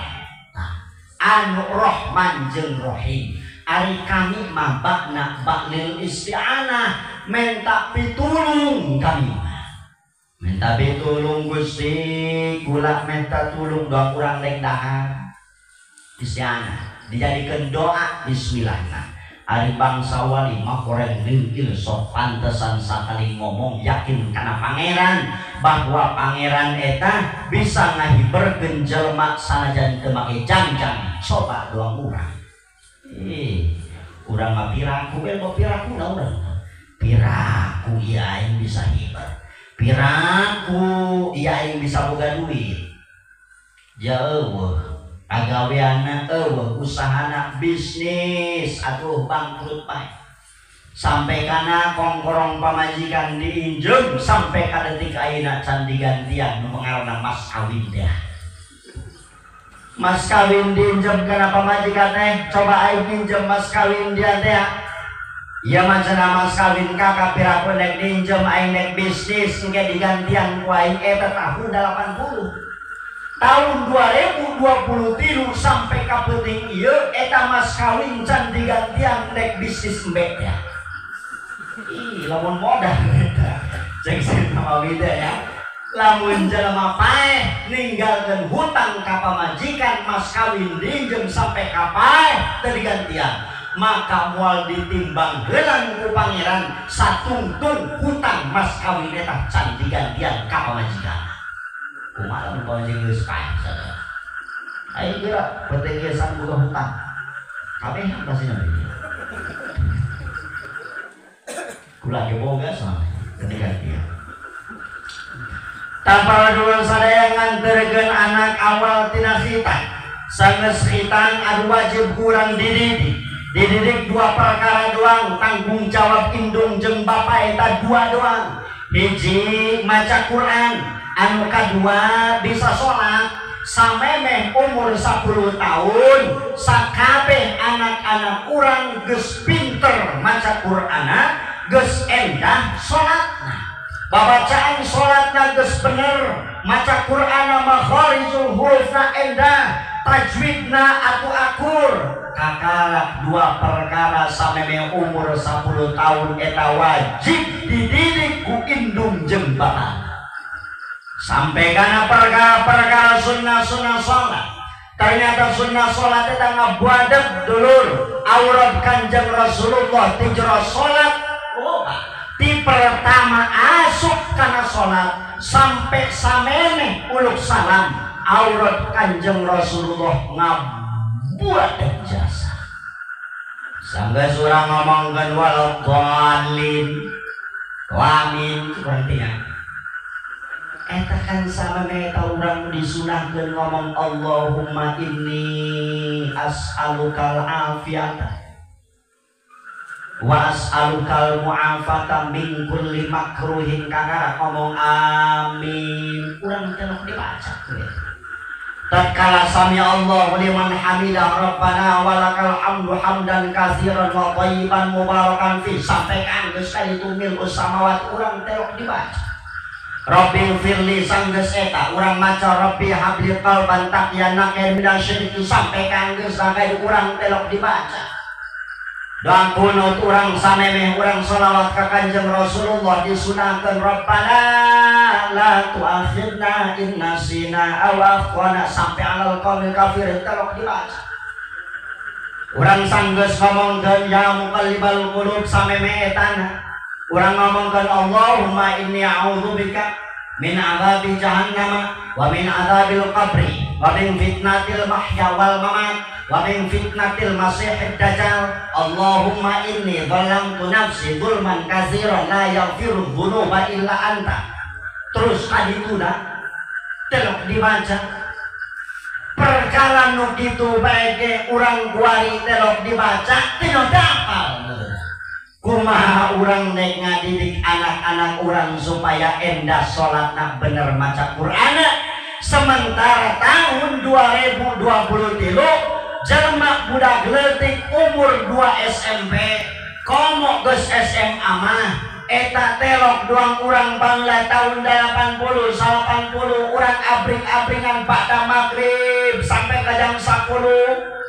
anu Rahman jeung Rahim. Ari kami mah bakna baklil isti'anah minta pitulung kami minta pitulung Gusti kula minta tulung doa kurang rek dahar isti'anah dijadikeun doa bismillahna. Ari bangsa wali mah koreng lil sok pantesan sakali ngomong yakin kana pangeran bahwa pangeran eta bisa ngahiberkeun jelema sanajan teu make jang-jang coba doang urang. Urang mah piraku bel piraku lah urang piraku ieu aing bisa hiber piraku ieu aing bisa boga duit jauh pagaweanna eueuh usahana bisnis atuh bangkrut bae sampai kana kongkorong pamajikan diinjem sampai ka detik ayeuna can digantian nu ngaranna mas kawin teh. Mas kawin dinjem kana pamajikan teh coba aing minjem mas kawin dia teh ieu mah cenah mas kawin kakak piraku nek dinjem aing nek bisnis engke digantian ku aing eta tahun 80 tahun 2023 sampai ka peuting ieu eta mas kawin can digantian nek bisnis embe teh. Ih lamun modal eta cek sama wida ya. Lamun jelema paeh ninggalkeun hutang ka pamajikan mas kawin dinjem sampai ka paeh teu digantian maka moal ditimbang heulang ku pangeran satungtung hutang mas kawin eta can digantian ka pamajikan. Kumaha lamun pamajikan geus paeh sadaya aing geura penting ieu sanggup hutang kabeh pasti nya kula ge boga sama teu digantian. Tanpa dua sadaya nganterkeun anak awal tina khitan. Sanggeus khitan anu wajib kurang dididik. Dididik dua perkara doang, tanggung jawab indung jeung bapa eta dua doang. Hiji maca Quran, anu kadua bisa salat. Samemeh umur 10 tahun, sakabeh anak-anak urang geus pinter maca Qur'ana, geus endah salatna. Babacaan sholatna geus bener, maca Qur'ana makharijul hurufna endah, tajwidna atuh akur. Kakalak dua perkara sameme umur 10 tahun eta wajib dididik ku indung jeung bapa. Sampai kana perkara-perkara sunnah-sunnah sholat. Ternyata sunnah sholat eta ngabuadeg dulur aurat Kanjeng Rasulullah ti jero sholat loba. Di pertama asup kana sholat sampai samene uluk salam aurat Kanjeng Rasulullah ngabuat jasa. Sampai surah ngomongkeun waladhdallin amin berarti ya. Eta kan sameme eta urang disunahkeun ngomong Allahumma inni as'alukal afiyata wa as'alukal mu'afata min kulli makruhin. Kakara ngomong amin urang telok dibaca we. Tatkala sami Allahu liman hamidah rabbana walakal hamdu hamdan katsiran wa thayyiban mubarakan fi sampai kan geus kali itu milkus samawat urang telok dibaca. Rabbi firli sanggeus eta urang maca rabbi habli qalban taqiyana minasyirki sampai kan geus sampai urang telok dibaca. Doa kunut urang samemeh urang sholawat ka Kanjeng Rasulullah disunahkeun rabbana la tu'akhidna in nasina aw akhtana sampai alal qaumil kafirin telok dibaca. Urang sanggeus ngomongkeun ya muqallibal qulub samemeh etana. Urang ngomongkeun Allahumma inni a'udzubika min adzabi jahannam wa min adzabil qabri wa min fitnatil mahya wal mamat wa min fitnatil masihid dajjal. Allahumma inni zalamtu nafsi zulman katsiran la yaghfiru dzunuba illa anta. Terus tadi itu dah telok dibaca. Perkara nu kitu bae ge urang kuari telok dibaca teu dapal. Kumaha urang nek ngadidik anak-anak urang supaya endah salatna bener maca Qur'ana. Sementara tahun 2023 jelema budak leutik umur 2 SMP komo geus SMA mah eta telok doang urang bangla tahun 80 80 urang abring-abringan pada maghrib sampai ke jam 10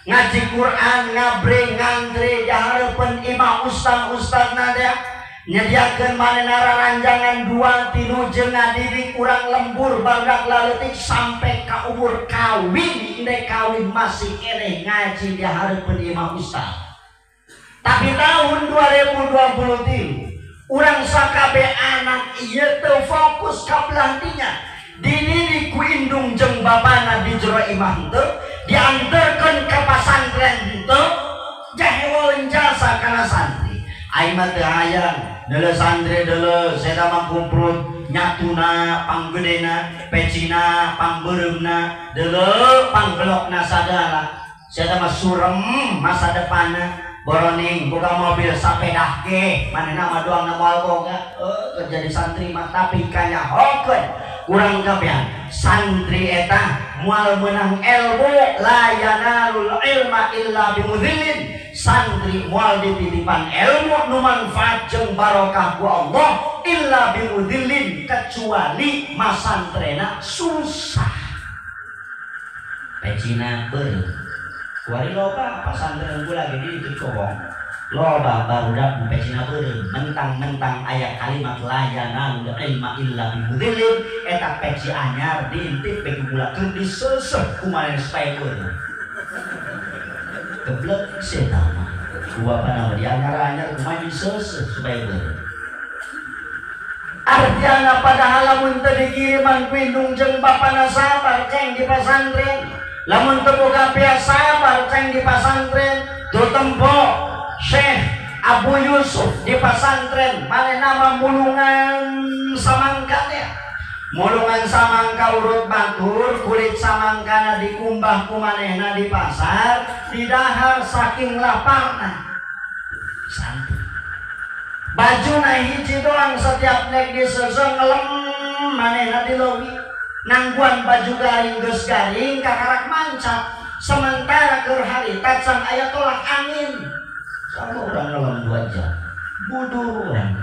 ngaji Quran ngabring ngantri dihareupeun imah ustaz-ustazna teh nyediakeun manehna ranjangan 2 3 jeung ngadidik urang lembur barudak laletik sampai ka umur kawin nek kawin masih keneh ngaji dihareupeun imah ustaz. Tapi tahun 2023 urang sakabeh anak ieu teu fokus ka belah dinya dididik ku indung jeung bapana di jero imah henteu diantarkeun ka pasantren henteu jaheweun jasa kana santri. Aing mah teu hayang deuleu santri deuleu eta mah kumprut nyatuna panggedena pecina pangbeureumna deuleu pangbelokna sagala. Eta mah surem masa depanna boroning buka mobil sapedah ge manehna mah doang moal boga jadi santri mah tapi kanyahokeun urang kabehan santri eta moal meunang ilmu la yanalul ilma illa bimudzillin. Santri moal dititipan ilmu nu manfaat jeung barokah ku Allah illa bimudzillin, kecuali masantrena susah. Pecina beureum. Kuari loba pasantren gula gede itu kobong. Loba barudak nu pecina beureum, mentang-mentang aya kalimat la yanalul ilma illa bimudzillin, eta peci anyar diintip pe gula keur diseuseuh kumaha supaya beureum. Geblek setan mah. Ku bapana mah dianyar-anyar kumaha diseuseuh supaya beureum. Artiana padahal lamun teu dikiriman ku indung jeung bapana sabar ceng di pasantren. Lamun teu boga pea sabar ceng di pasantren, teu tempo Syekh Abu Yusuf di pasantren manehna mah mulungan samangka teh. Mulungan samangka urut batur, kulit samangkana dikumbah ku manehna di pasar, didahar saking laparna. Santri. Bajuna hiji doang setiap nek diseuseuh ngelem manehna di leuwi. Nangguan baju garing geus garing kakarak mancat. Sementara keur harita can aya tolak angin. Sama urang ngelem 2 jam. Buduh urang.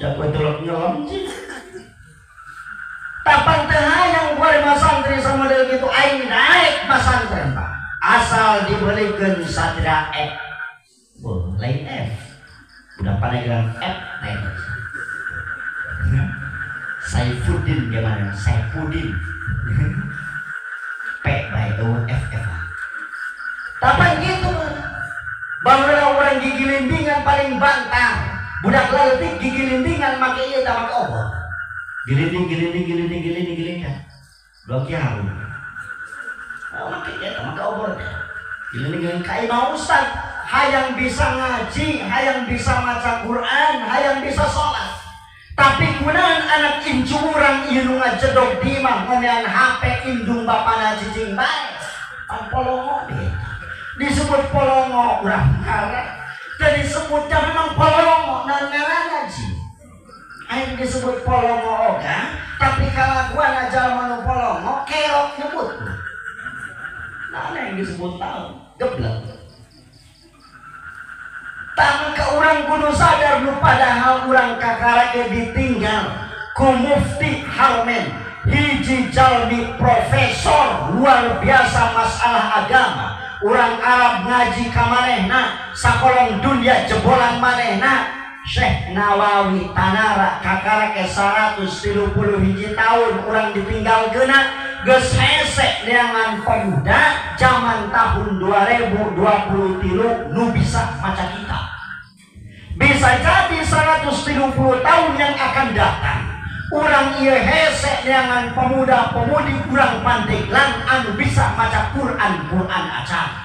Jago tolak ngelem sih. Tapan teu hayang kuari masantri sama model gitu aing naik masantren Pak. Asal dibelikeun Satria F. Boh, lain F. Udah panegeran F lain. Saifuddin gimana? Saifuddin. P bae eueuh F F. Tapan gitu. Baheula urang gigi lindingan paling bantang. Budak leutik gigi lindingan make ieu tah make obor. Gilinding gilinding gilinding gilinding gilinding. Blok harum. Oh, make ieu tah make obor. Gilinding gilinding ka imah ustad, hayang bisa ngaji, hayang bisa maca Quran, hayang bisa sholat. Tapi kunaon anak incu urang ieu nu ngajedog di imah ngomean HP indung bapana cicing bae. Pan polongo deh. Disebut polongo urang marah. Teu disebutnya memang polongo naon ngaranna ji. Aing disebut polongo oga, tapi kalakuan jalma nu polongo kerok nyebut. Nah, yang disebut tahu, geblek. Tang ke urang kudu sadar nu padahal urang kakara ge ditinggal ku Mufti Harmen, hiji jalmi profesor luar biasa masalah agama. Urang Arab ngaji ka manehna, sakolong dunia jebolan manehna. Syekh Nawawi Tanara kakara ke 131 tahun urang ditinggalkeunna geus hese neangan pemuda zaman tahun 2023 nu bisa maca kitab. Bisa jadi 130 tahun yang akan datang urang ieu hese neangan pemuda-pemudi urang Pandeglang anu bisa maca Quran Quran acan.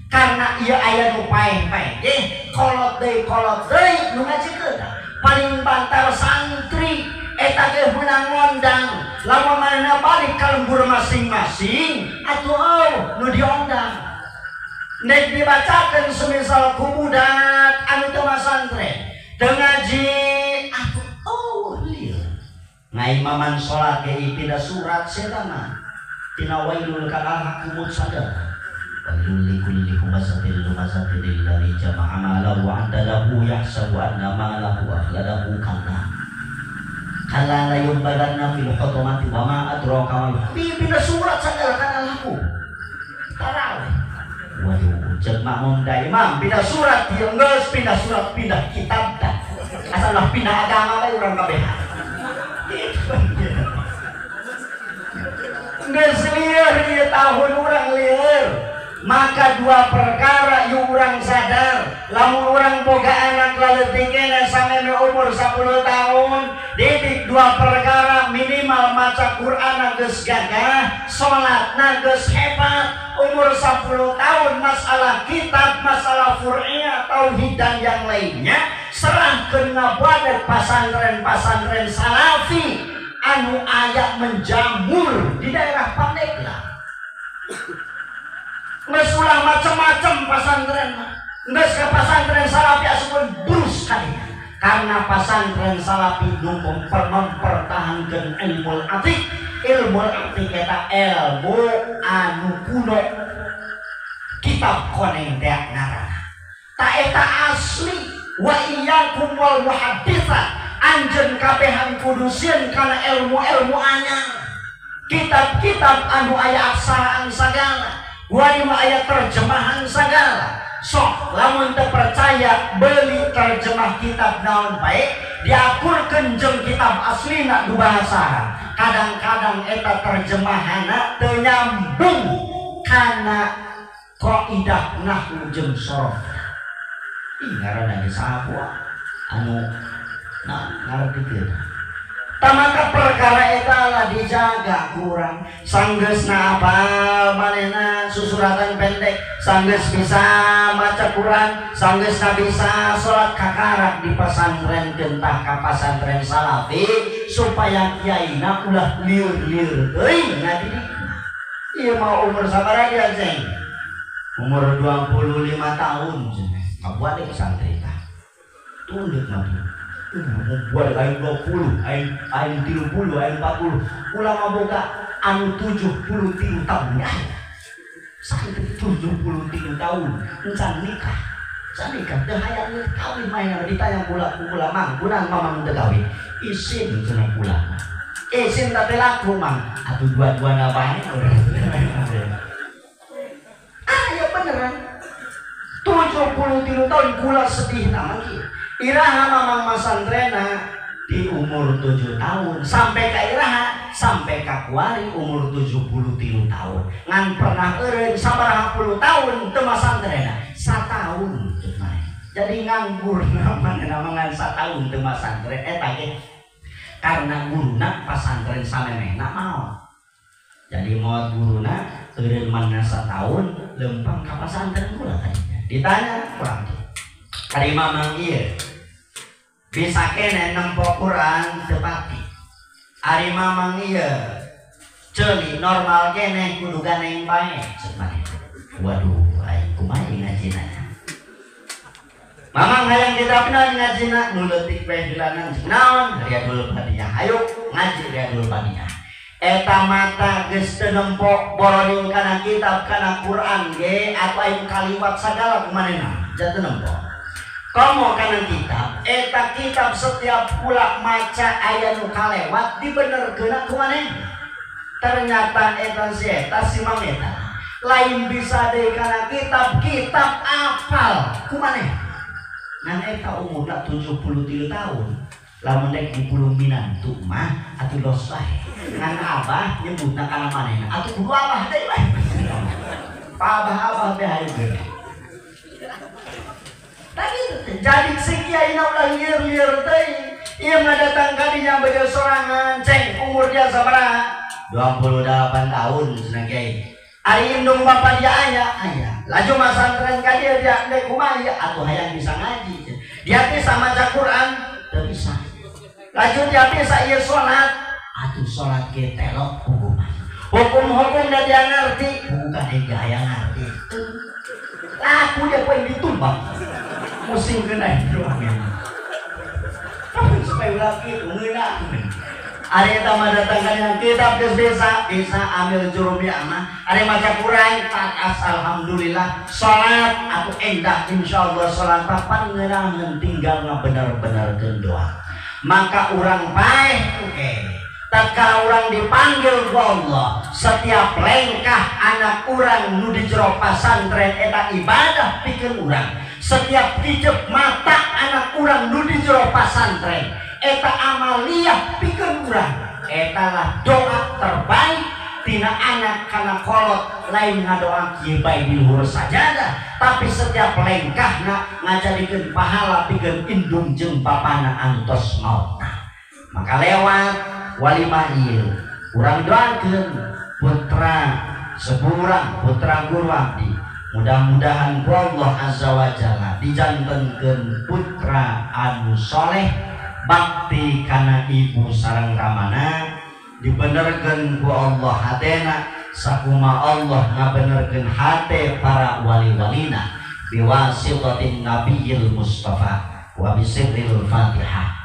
Karena ia aya nu paeh-paeh deh kolot deui nu ngajikeun paling bantar santri eta ge meunang ngondang lamun manehna balik ka lembur masing-masing atuh eueuh nu diondang nek dibacakeun semisal ku budak anu teu masantren teu ngaji atuh eueuh lieur ngaimaman salat ge pindah surat setan mah tina wailul kana hakumut sadar. Wailul likulli humazatin lumazatin alladzi jama'a malahu wa 'addalahu yahsabu anna malahu akhladahu kalla. Kalla la yumbadanna fil hutamati wa ma adraka mal pindah surat sagala kana laku. Tarawih. Waduh, jeung makmum da imam pindah surat ieu geus pindah surat pindah kitab dah. Asal lah pindah agama bae urang kabehan. Geus lieur ieu tahun urang lieur. Maka dua perkara yuk urang sadar. Lamun urang boga anak laletik keneh sameme umur 10 tahun, didik dua perkara minimal maca Quran geus gagah, salatna geus hebat. Umur 10 tahun masalah kitab, masalah fur'iyah, tauhid dan yang lainnya serahkeun ngabadet pasantren-pasantren salafi anu aya menjamur di daerah Pandeglang. Geus ulah macem-macem pasantren mah. Geus ka pasantren salafi asupun brus kadinya. Karena pasantren salafi nu mempertahankan ilmu atik, Ilmu atik eta ilmu anu kuno kitab koneng teh ngaranna ta eta asli. Wa iyyakum wal muhadditsat, anjeun kabehan kudu sieun kana ilmu-ilmu anyar, kitab-kitab anu aya aksaraan sagala, wari mah aya terjemahan sagala. Sok lamun teu percaya beli terjemah kitab naon bae diakurkeun jeung kitab aslina du bahasa. Kadang-kadang eta terjemahanna teu nyambung kana kaidah nahwu jeung shorof. Ih ngaranna ge saha anu nah ngartikeun. Maka perkara eta lah dijaga kurang sanggeusna apal manehna susuratan pendek, sanggeus bisa maca Quran, sanggeusna bisa salat kakarak di pasantren gentah ka pasantren salafi supaya kiaina ulah lieur-lieur teuing ngadidikna. Ieu mah umur sabaraha dia ceng? Umur 25 tahun cenah. Ngabuat deui santri tah. Tunduk mah. Buat aing 20, aing 30, aing 40. Ulama boga anu 73 tahun ya. Santri 73 tahun encan nikah. Encan nikah teu hayang kawin main ditanya kula ku ulama, kunaon mamang teu kawin? Isin cenah ulama. Isin teh laku mang. Atuh dua-duana bae. Ah ya beneran. 73 tahun kula sedih nama kieu. Iraha mamang masantrena di umur 7 tahun sampai ka iraha sampai ka kuari umur 73 tahun ngan pernah eureun sabaraha puluh tahun teu masantrena satahun jadi nganggur nama ngan satahun teu masantren eta ge karena guruna pasantren samemehna maot. Jadi maot guruna eureun mana satahun lempang ka pasantren kula tadinya ditanya kurang ari mamang ieu bisa kene nempo Quran tepati. Ari mamang ieu ceuli normal kene kudu ganeng bae cek maneh. Waduh aing kumaha ngajina. Mamang hayang ditapna ngajina nu leutik bae dilanan naon Riyadul Padiyah. Hayu ngaji Riyadul Padiyah. Eta mata geus teu nempo boroning kana kitab kana Quran ge atuh aing kaliwat sagala kumanehna jatuh nempo. Komo kana kitab, eta kitab setiap pula maca aya nu kalewat dibenerkeun ku manehna. Ternyata eta si eta si mang eta lain bisa deui kana kitab, kitab apal ku manehna. Ngan eta umurna 73 tahun. Lamun rek dipulung minantu mah atuh los wae. Ngan abah nyebutna kana manehna atuh kudu abah deui wae. Pa abah-abah teh hayu geura. Tadi jadi si kiai na ulah lieur-lieur teuing. Ieu mah datang ka dinya beujeun sorangan, ceng umur dia sabaraha? 28 tahun cenah kiai. Ari indung bapa dia aya, aya. Laju masantren ka dieu dia deuk kumaha ieu atuh hayang bisa ngaji. Dia bisa maca Quran, teu bisa. Laju dia bisa ieu salat, atuh salat ge telok hukuman. Hukum-hukum da dia ngerti, bukan dia hayang ngerti. Laku dia poin ditumbang. Musim kena itu supaya ulah kitu ngeunah. Ari eta mah datang ka kitab geus bisa bisa amil jurumiyah mah. Ari maca Quran takas alhamdulillah salat atuh endah insyaallah salat papan ngeunaheun tinggal ngabener-benerkeun doa. Maka urang paeh oke. Tatkala urang dipanggil ku Allah, setiap lengkah anak urang nu di jero pasantren eta ibadah pikeun urang. Setiap kijep mata anak urang nu di jero pasantren eta amaliyah pikeun urang. Eta lah doa terbaik tina anak kana kolot lain ngadoa kieu bae di luhur sajadah, tapi setiap lengkahna ngajadikeun pahala pikeun indung jeung bapana antos maotna. Maka lewat walimah ieu urang doakeun putra seburang putra guru abdi mudah-mudahan ku Allah azza wa jalla dijantenkeun putra anu soleh bakti kana ibu sareng ramana dibenerkeun ku Allah hatena sakuma Allah ngabenerkeun hate para wali-walina biwasitatin nabiyil mustafa wa bisirril fatihah.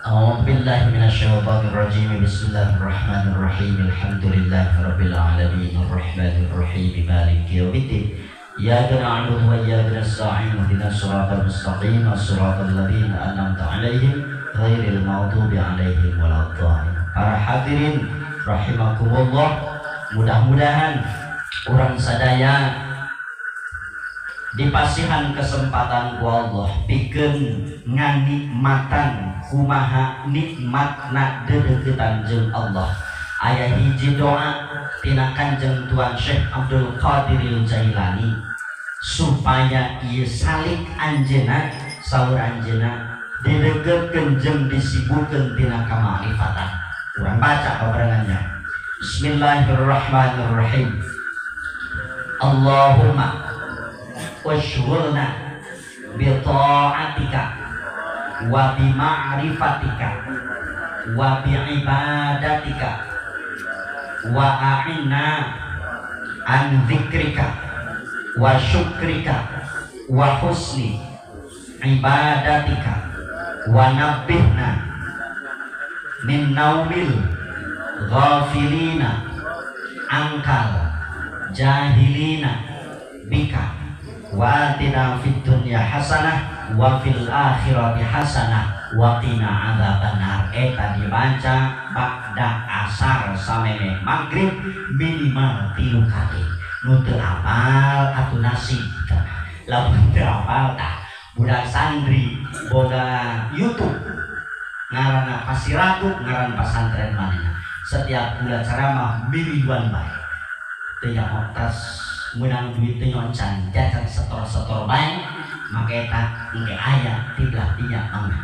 A'udzu billahi minasyaitonir rajim. Bismillahirrahmanirrahim. Alhamdulillahirabbil alamin arrahmanir rahim maliki yaumiddin. Iyyaka na'budu wa iyyaka nasta'in ihdinas siratal mustaqim siratal ladzina an'amta 'alaihim ghairil maghdubi 'alaihim waladdallin. Para hadirin rahimakumullah, mudah-mudahan urang sadaya dipasihan kesempatan ku Allah pikeun nganikmatan kumaha nikmatna dedeukeutan jeung Allah. Aya hiji doa tina Kanjeng Tuan Syekh Abdul Qadir Jailani supaya ieu salik anjeunna saur anjeunna dideukeutkeun jeung disibukeun tina kamakrifatan. Urang baca babarengannya. Bismillahirrahmanirrahim. Allahumma ushghulna bi ta'atika wa bi ma'rifatika wa bi ibadatika wa a'inna an dzikrika wa syukrika wa husni ibadatika wa nabbihna min naumil ghafilina angkal jahilina bika wa atina fid dunya hasanah wa fil akhirati hasanah wa qina adzabannar. Eta dibaca ba'da asar sameme maghrib minimal 3 kali. Nu teu apal atuh nasib. Lamun teu apal tah budak santri boga YouTube ngaranna Pasiratu, ngaran pasantren manehna. Setiap bulan ceramah miliuan bae. Teu nyaho tas menang duit teu nyoncan jajan setor-setor bae maka eta engke aya ti belah dinya mangga.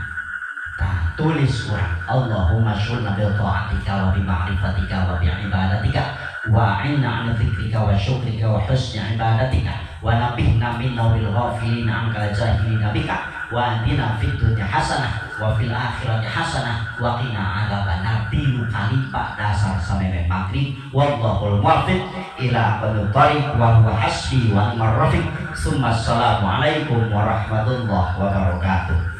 Tah tulis urang Allahumma syurna bi ta'atika wa bi ma'rifatika wa bi ibadatika wa inna 'ala dzikrika wa syukrika wa husni ibadatika wa nabihna min nawil ghafilina angkal jahilina bika wa atina fid dunya hasanah wa fil akhirati hasanah wa qina adzabannar. 3 kali pak dasar sameme maghrib. Wallahul muwaffiq ila aqwamit thariq wa huwa hasbi wa ni'mar rafiq. Summa assalamu alaikum warahmatullahi wabarakatuh.